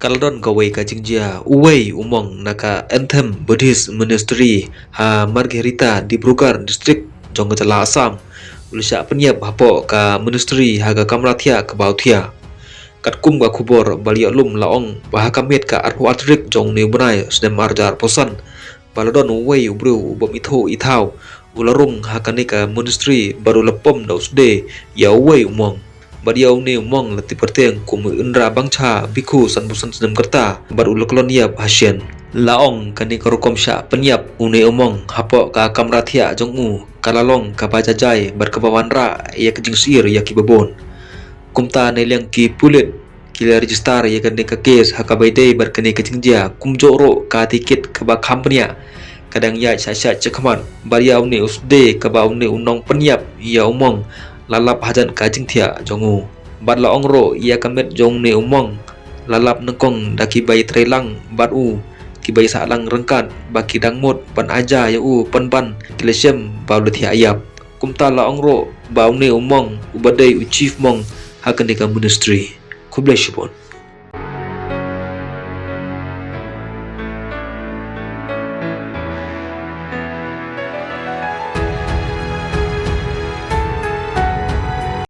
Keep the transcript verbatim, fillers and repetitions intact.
Ka la don kawei ka jingjia, uwei u monk na ka Anthem Buddhist Monastery ha Margherita, Dibrugarh District jong ka jylla Assam u la shah pynïap hapoh ka monastery ha ka kamra thiah kaba u thiah. Katkum ka khubor ba la ïoh lum la ong ba ha ka miet ka arphew ar tarik jong une u bnai snem ar hajar arphew san, ba la don uwei u briew u bym ithuh ithaw u la rung ha kane ka monastery bad u la pom da u sdie ïa uwei u monk. Bad ïa une u monk la tip kyrteng kum u Indra Bangcha, bhikkhu sanphew san snem ka rta, bad u la kyllon ïap ha shen. La ong kane ka rukom shah pynïap une u monk hapoh ka kamra thiah jong u ka la long kaba jai jai bad kaba wanrah ïa ka jingsyier ïa kiba bun. Kumta na liang ki pulit ki la register ïa kane ka case ha kaba ïadei bad kane ka jingjia, kumjuh ruh ka tohkit kaba kham bniah ka dang ïaid shah shah shakhmat bad ïa une u sdie kaba une u nongpynïap ïa u monk la lap hajan ka jingthiah jong u. Bad la ong ruh ïa ka met jong une u monk la lap nyngkong da kiba ïatrei lang bad u, kiba ïasah lang ryngkat ba ki dang mut ban ai ja ïa u pynban ki la shem ba u la thiah ïap. Kumta la ong ruh ba une u monk uba dei u chief monk ha kane ka monastery. Khublei shibun.